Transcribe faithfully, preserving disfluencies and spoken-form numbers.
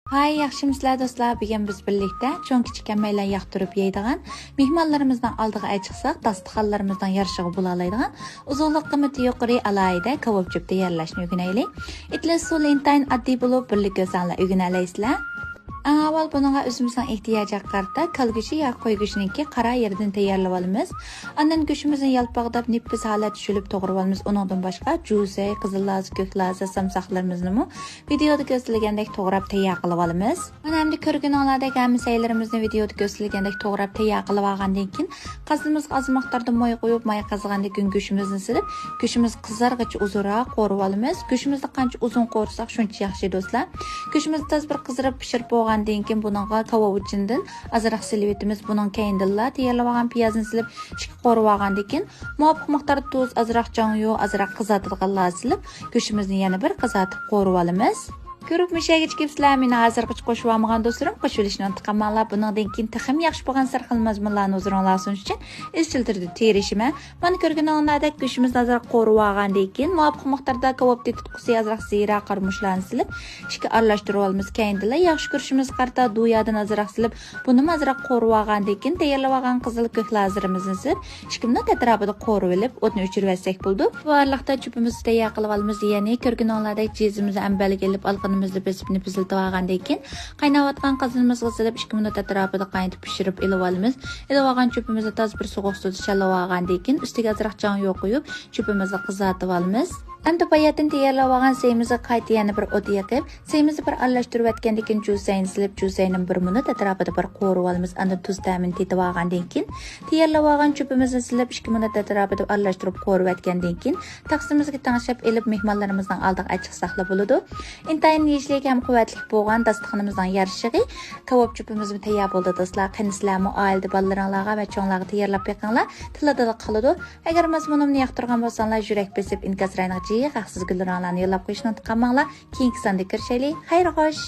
ھاي، ياخشىمۇسىلەر دوستلار؟ بۈگۈن بىز بىرلىكتە چوڭ كىچىك ھەممەيلەن ياقتۇرۇپ يەيدىغان، مېھمانلىرىمىزنىڭ ئالدىغا ئەچىقساق، داستىخانلىرىمىزنىڭ يارىشىغا بولالايدىغان، ئۇزۇنلۇق قىممىتى يۇقىرى ئالاھىدە كاۋاپ چۆپ تەييارلاشنى ئۆگىنەيلى. ئېتىلىش ئۇسۇلى ئىنتايىن ئاددىي بولۇپ، بىرلىكتە ئۆزۈڭلار ئۆگىنەلەيسىلەر. ئەڭ ئاۋۋال بۇنىڭغا ئۆزىمىزنىڭ ئېھتىياجىغا قارىتا كالا گۆشى ياكى قوي گۆشىنىڭكى قارا يېرىدىن تەييارلىۋالىمىز. ئاندىن گۆشىمىزنى يالپاقداپ، نېپىز ھالەتتە شۈلۈپ توغرىۋالىمىز. ئۇنىڭدىن باشقا جۈسەي، قىزىل لازا، كۆك لازا، سامساقلىرىمىزنىمۇ ۋىدېئودا كۆرسىتىلگەندەك توغراپ تەييار قىلىۋالىمىز. مانا ئەمدى كۆرگىنىڭلاردەك ھەممە سەيلىرىمىزنى ۋىدېئودا كۆرسىتىلگەندەك توغراپ تەييار قىلىۋالغاندىن كېيىن، قازىنىمىزغا ئاز مىقداردا ماي قۇيۇپ، ماي قازىغاندىن كېيىن گۆشىمىزنى سېلىپ، گۆشىمىز قىزارغىچە ئۇزۇنراق قورۇۋالىمىز. گۆشىمىزنى قانچە ئۇزۇن قورۇساق، شۇنچە ياخشى، دوستلار. گۆشىمىز تازا بىر قىزىرىپ پىشىپ بولغاندىن كېيىن، بۇنىڭغا كاۋاۋىچىندىن ئازراق سېلىۋېتىمىز. بۇنىڭ كەينىدىنلا تەييارلىۋالغان پىيازنى سېلىپ، ئىككى قورۇۋالغاندىن كېيىن، مۇۋاپىق مىقداردا تۇز، ئازراق جاڭيۇ، ئازراق قىزارتىدىغانلار سېلىپ، گۆشىمىزنى يەنە بىر قىزارتىپ قورۇۋالىمىز. كۆرۈپ مۇشۇ يەرگىچە كېلىپسىلەر، مېنى ھازىرغىچە قوشۇۋالمىغان دوستلىرىم، قوشۇۋېلىشنى ئۇنتۇپ قالماڭلار. بۇنىڭدىن كېيىن تېخىمۇ ياخشى بولغان سەرخىل مەزمۇنلارنى ھۇزۇرۇڭلارغا سۇنۇش ئۈچۈن ئىزچىل تۈردە تىرىشىمەن. مانا كۆرگىنىڭلاردەك گۆشىمىزنى ئازراق قورۇۋالغاندىن كېيىن، مۇۋاپىق مىقداردا كاۋاپ تېتىتقۇسى، ئازراق زىرە، قارىمۇچلارنى سېلىپ، ئىككى ئارىلاشتۇرۇۋالىمىز. كەينىدىنلا ياخشى كۆرۈشىمىزگە قارىتا دۇيادىن ئازراق سېلىپ، بۇنىمۇ ئازراق قورۇۋالغاندىن كېيىن، تەييارلىۋالغان قىزىل كۆك لازىرىمىزنى سېلىپ، ئىككى مىنۇت ئەتراپىدا قورۇۋېلىپ، ئوتنى ئۆچۈرۈۋەتسەك بولىدۇ. بۇ ئارىلىقتا چۆپىمىزنى تەييار قىلىۋالىمىز. يەنى كۆرگىنىڭلاردەك جىزىمىزنى ئەمبەرگە ئېلىپ، ئالىقىنىمىزنى بېسىپ، نېپىزلىتىۋالغاندىن كېيىن، قايناۋاتقان قازىنىمىزغا سېلىپ، ئىككى مىنۇت ئەتراپىدا قاينىتىپ پىشۇرۇپ ئېلىۋالىمىز. ئېلىۋالغان چۆپىمىزنى تازا بىر سوغۇق سۇدا شاللىۋالغاندىن كېيىن، ئۈستىگە ئازراق جاڭيۇ قويۇپ، چۆپىمىزنى قىزارتىۋالىمىز. ئەمدى باياتىن تەييارلاۋالغان سېيىمىزغا قايتا يەنە بىر ئوت يېقىپ، سېيىمىزنى بىر ئارىلاشتۇرۇۋەتكەندىن كېيىن، جۈسەينى سېلىپ، جۈسەينى بىر مىنۇت ئەتراپىدا بىر قورۇۋالىمىز. ئاندىن تۇز تەمىنى تېتىۋالغاندىن كېيىن، تەييارلاۋالغان چۆپىمىزنى سېلىپ، ئىككى مىنۇت ئەتراپىدا ئارىلاشتۇرۇپ قورۇۋەتكەندىن كېيىن، تاقسىمىزگە تەڭشەپ ئېلىپ، مېھمانلىرىمىزنىڭ ئالدىغا ئەچىقساقلا بولىدۇ. ئىنتايىن يېيىشلىك ھەم قۇۋۋەتلىك بولغان داستىخىنىمىزنىڭ يارىشىغى كاۋاپ چۆپىمىزمۇ تەييار بولدى، دوستلار. قېنى سىلەرمۇ ئائىلىدە بالىلىرىڭلارغا ۋە چوڭلارغا تەييارلاپ بېقىڭلار، تىللىدىلا قالىدۇ. ئەگەر مەزمۇنۇمنى ياقتۇرغان بولساڭلار، يۈرەك بېسىپ ئىنكاس رايونىغا جىق ھەقسىز گۈللىرىڭلارنى يوللاپ قويۇشنى ئۇنتۇپ قالماڭلار. كېيىنكى ساندا كۆرۈشەيلى. خەير خوش.